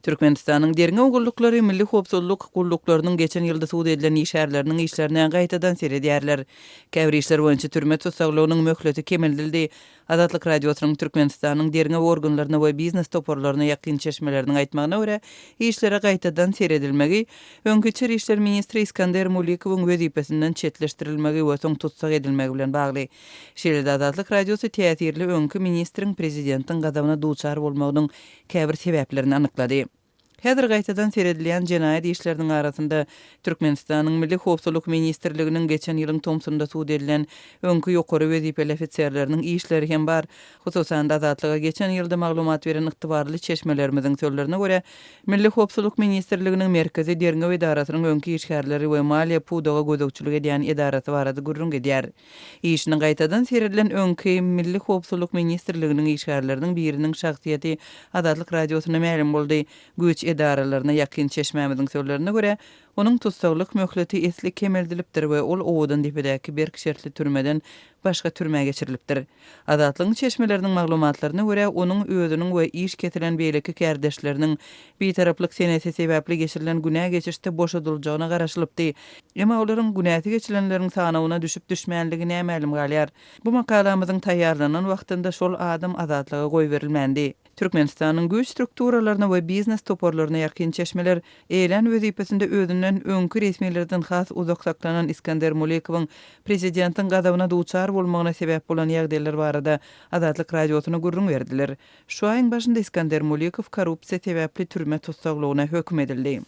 Türkmenistanyň derňew gulluklary Milli howpsuzlyk gulluklarynyň geçen ýylda sud edilen işgärleriniň işlerine gaýtadan seredýärler. Käbir işler boýunça türme tussaglygynyň möhleti kemeldildi. Azatlyk Radiosynyň Türkmenistanyň derňew organlaryna we biznes toparlaryna ýakyn çeşmeleriniň aýtmagyna görä, işlere gaýtadan seredilmegi öňki içeri işler ministri Iskander Mulikowyň wezipesinden çetleşdirilmegi we soň tussag edilmegi bilen bagly. Şeýle-de Azatlyk Radiosy täsirli öňki ministriň prezidentiň gazabyna duçar bolmagynyň käbir sebäplerini anyklady. Häzir gaýtadan seredilýän jenaýat işleriniň arasynda Türkmenistanyň Milli howpsuzlyk ministrliginiň geçen ýylyň tomsunda sud edilen öňki ýokary wezipeli ofiserleriniň işleri hem bar. Hususan-da, Azatlyga geçen ýylda maglumat beren ygtybarly çeşmelerimiziň sözlerine görä, Milli howpsuzlyk ministrliginiň Merkezi derňew edarasynyň öňki işgärleri we maliýe pudaga gözegçilik edýän edarasy barada gürrüň gidýär. Işine gaýtadan seredilen öňki Milli howpsuzlyk ministrliginiň işgärleriniň biriniň şahsyýeti Azatlyk Radiosyna mälim boldy. Güýç edaralaryna ýakyn çeşmämiziň sözlerine görä, onuň tussaglyk möhleti esli kemeldilipdir we ol Owadandepedäki berk şertli türmeden başga türmä geçirilipdir. Azatlygyň çeşmeleriniň maglumatlaryna görä, onuň özüniň we iş kesilen beýleki kärdeşleriniň Bitaraplyk senesi sebäpli geçirilen günä geçişde boşadyljagyna garaşylypdy. Emma olaryň günäsi geçilenleriň sanawyna düşüp-düşmänligi nämälim galýar. Bu makalamyzyň taýýarlanan wagtynda şol adam azatlyga goýberilmändi. Türkmenistanyň güýç strukturalaryna we biznes toparlaryna ýakyn çeşmeler eýelän wezipesinde özünden öňki resmilerden has uzak saklanan Iskander Mulikowyň prezidentiň gazabyna duçar bolmagyna sebäp bolan ýagdaýlar barada Azatlyk Radiosyna gürrüň berdiler. Şu aýyň başynda Iskander Mulikow korrupsiýa sebäpli türme tussaglygyna höküm edildi.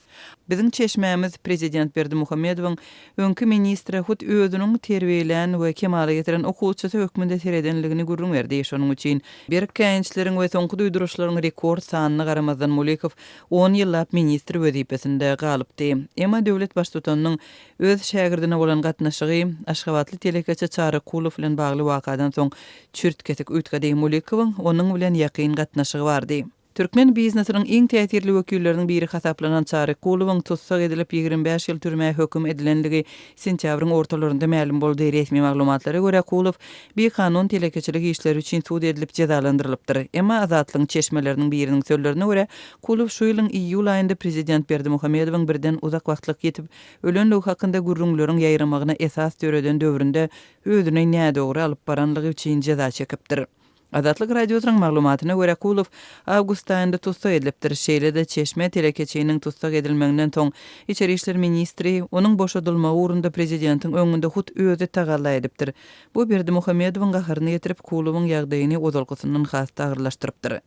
Biziň çeşmämiz prezident Berdimuhamedowyň öňki ministre hut özüniň terbiýelän we kemala getiren okuwçysy hökmünde seredenligini gürrüň berdi. Şonuň üçin, berk käýinçleriň we soňky duýduryşlaryň rekord sanyna garamazdan Mulikow on ýyllap ministr wezipesinde galypdy. Emma döwlet baştutanynyň öz şägirdine bolan gatnaşygy aşgabatly telekeçi Çary Kulow bilen bagly wakadan soň çürt-kesik üýtgedi. Mulikowyň onuň bilen ýakyn gatnaşygy bardy. Türkmen biznesiniň iň täsirli wekilleriniň biri hasaplanan Çary Kulowyň tussag edilip, 25 ýyl türmä höküm edilenligi sentýabryň ortalarynda mälim boldy. Resmi maglumatlara görä, Kulow bikanun telekeçilik işleri üçin sud edilip jezalandyrylypdyr. Emma Azatlygyň çeşmeleriniň biriniň sözlerine görä, Kulow şu ýylyň iýul aýynda prezident Berdimuhamedowyň birden uzak wagtlyk ýitip ölenligi hakynda gürrüňleriň ýaýramagyna esas döreden döwründe özüni nädogry alyp baranlygy üçin jeza çekipdir. Azatlyk Radiosynyň maglumatyna görä, Kulow awgust aýynda tussag edilipdir. Şeýle-de, çeşme telekeçiniň tussag edilmeginden soň, içeri işler ministri onuň boşadylmagy ugrunda prezidentiň öňünde hut özi tagalla edipdir. Bu Berdimuhamedowyň gaharyny getirip, Kulowyň ýagdaýyny ozalkysyndan has-da agyrlaşdyrypdyr.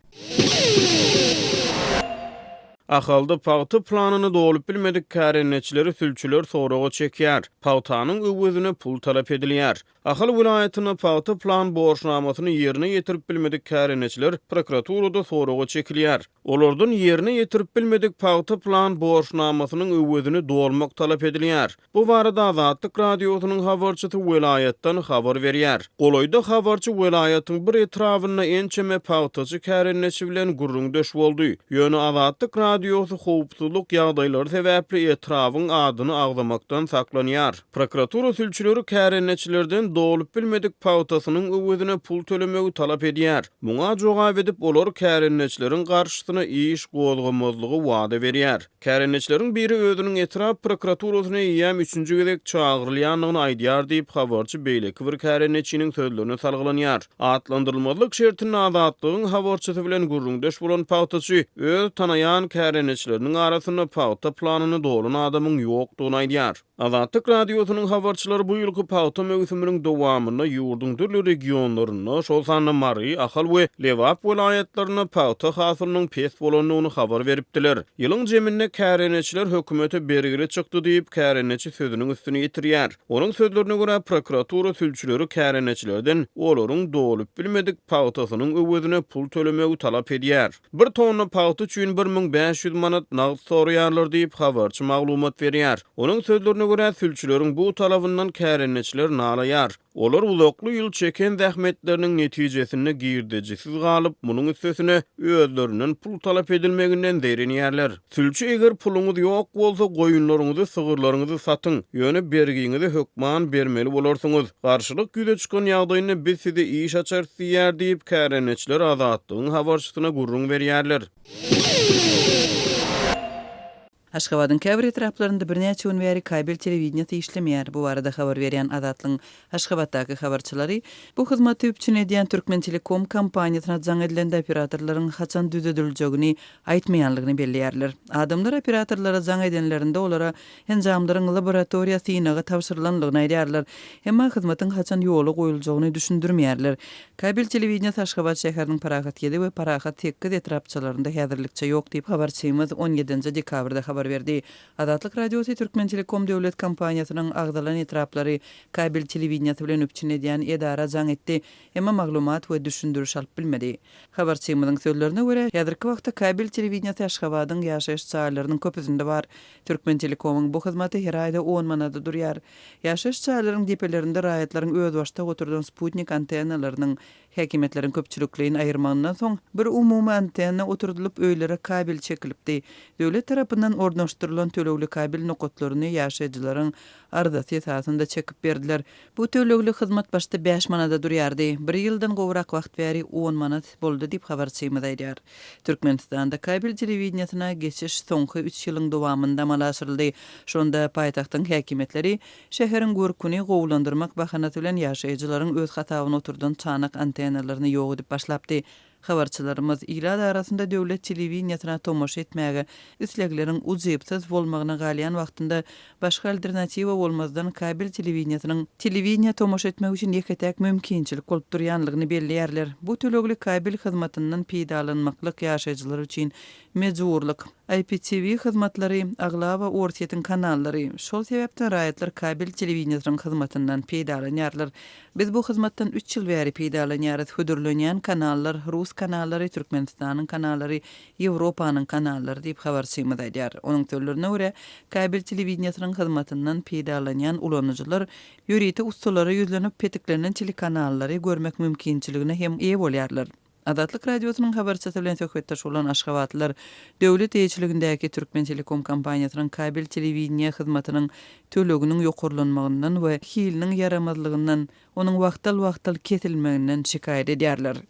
Ahalda pagta planyny dolup bilmedik kärendeçileri sülçüler soraga çekýär, pagtanyň öwezine pul talap edilýär. Ahal welaýatynda pagta plan borçnamasyny ýerine ýetirip bilmedik kärendeçiler prokuraturada soraga çekilýär. Olardan ýerine ýetirip bilmedik pagta plan borçnamasynyň öwezini dolmak talap edilýär. Bu barada Azatlyk Radiosynyň habarçysy welaýatdan habar berýär. Golaýda habarçy welaýatyň bir etrabynda ençeme pagtaçy kärendeçi bilen gürrüňdeş boldy. Ýöne Azatlyk Radiosy howpsuzlyk ýagdaýlary sebäpli etrabyň adyny agzamakdan saklanýar. Prokuratura sülçüleri kärendeçilerden dolup bilmedik pagtasynyň öwezine pul tölemegi talap edýär. Muňa jogap edip, olar kärendeçileriň garşysyna iş gozgamazlygy wada berýär. Kärendeçileriň biri özüniň etrap prokuraturasyna eýýäm üçünji gezek çagyrylýandygyny aýdýar diýip, habarçy beýleki bir kärendeçiniň sözlerine salgylanýar. Atlandyrylmazlyk şertinde Azatlygyň habarçysy bilen gürrüňdeş bolan pagtaçy öz tanaýan kärendeçileriniň arasynda pagta planyny dolan adamyň ýokdugyny aýdýar. Azatlyk Radiosynyň habarçylary bu ýylky pagta möwsüminiň dowamynda ýurduň dürli regionlarynda, şol sanda Mary, Ahal we Lebap welaýatlarynda pagta hasylynyň pes bolandygyny habar beripdiler. Ýylyň jeminde kärendeçiler hökümete bergili çykdy diýip, kärendeçi sözüniň üstüni ýetirýär. Onuň sözlerine görä, prokuratura sülçüleri kärendeçilerden olaryň dolup bilmedik pagtasynyň öwezine pul tölemegi talap edýär. Bir tonna pagta üçin 1500 manat nagt soraýarlar diýip, habarçy maglumat berýär. Onuň sözlerine görä, sülçüleriň bu talabyndan kärendeçiler nalaýar. Olar uzakly ýyl çeken zähmetleriniň netijesinde girdejisiz galyp, munuň üstesine, özlerinden pul talap edilmeginden zeýrenýärler. Sülçi eger puluňyz ýok bolsa, goýunlaryňyzy, sygyrlaryňyzy satyň, ýöne bergiňizi hökman bermeli bolarsyňyz. Garşylyk ýüze çykan ýagdaýynda biz size iş açarys diýýär diýip, kärendeçiler Azatlygyň habarçysyna gürrüň berýärler. Aşgabadyň käbir etraplarynda birnäçe gün bäri kabel telewideniýesi işlemeýär. Bu barada habar berýän Azatlygyň Aşgabatdaky habarçylary bu hyzmaty üpjün edýän Türkmentelekom kompaniýasyna jaň edilende operatorlaryň haçan düzediljegini aýtmaýanlygyny belleýärler. Adamlar operatorlara jaň edenlerinde olara enjamlaryň laboratoriýa synaga tabşyrylanlygyny aýdýarlar. Emma hyzmatyň haçan ýola goýuljagyny düşündirmeýärler. Kabel telewideniýesi Aşgabat şäheriniň Parahat ýedi we Parahat sekiz etrapçalarynda häzirlikçe ýok diýip, habarçymyz on ýedinji dekabrda habar berdi. Azatlyk Radiosy Türkmentelekom döwlet kompaniýasynyň agzalan etraplary kabel telewideniýesi bilen üpjün edýän edara jaň etdi, emma maglumat we düşündiriş alyp bilmedi. Habarçymyzyň sözlerine görä, häzirki wagtda kabel telewideniýesi Aşgabadyň ýaşaýyş jaýlarynyň köpüsinde bar. Türkmentelekomyň bu hyzmaty her aýda on manada durýar. Ýaşaýyş jaýlaryň depelerinde raýatlaryň özbaşdak oturdan sputnik antennalarynyň häkimiýetleriň köpçülikleýin aýyrmagyndan soň, bir umumy antenna oturdylyp, öýlere kabel çekilipdi. Döwlet tarapyndan ornaşdyrylan tölegli kabel nokatlaryny ýaşaýjylaryň arzasy esasynda çekip berdiler. Bu tölegli hyzmat başda bäş manada durýardy. Bir ýyldan gowrak wagt bäri on manat boldy diýip, habarçymyz aýdýar. Türkmenistanda kabel telewideniýesine geçiş soňky üç ýylyň dowamynda amala aşyryldy. Şonda paýtagtyň häkimiýetleri şäheriň görküni gowulandyrmak bahanasy bilen ýaşaýjylaryň öz hasabyna oturdan çanak antennalaryny ýok edip başlapdy. Habarçylarymyz ilat arasynda döwlet telewideniýesine tomaşa etmäge islegleriň ujypsyz bolmagyna galýan wagtynda başga alternatiwa bolmazdan kabel telewideniýesiniň telewideniýä tomaşa etmek üçin ýeke-täk mümkinçilik bolup durýanlygyny belleýärler. Bu tölegli kabel hyzmatyndan peýdalanmaklyk ýaşaýjylar üçin mejburlyk. IPTV hyzmatlary, aglaba Orsýetiň kanallary. Şol sebäpden raýatlar kabel telewideniýesiniň hyzmatyndan peýdalanýarlar. Biz bu hyzmatdan üç ýyl bäri peýdalanýarys. Hödürlenýän kanallar, rus kanallary, Türkmenistanyň kanallary, Ýewropanyň kanallary diýip, habarçymyz aýdýar. Onuň sözlerine görä, kabel telewideniýesiniň hyzmatyndan peýdalanýan ulanyjylar ýörite ussalara ýüzlenip, petiklenen telekanallary görmek mümkinçiligine hem eýe bolýarlar. Azatlyk Radiosynyň habarçysy bilen söhbetdeş bolan aşgabatlylar döwlet eýeçiligindäki Türkmentelekom kompaniýasynyň kabel telewideniýe hyzmatynyň töleginiň ýokarlanmagyndan we hiliniň ýaramazlygyndan, onuň wagtal-wagtal kesilmeginden şikaýat edýärler.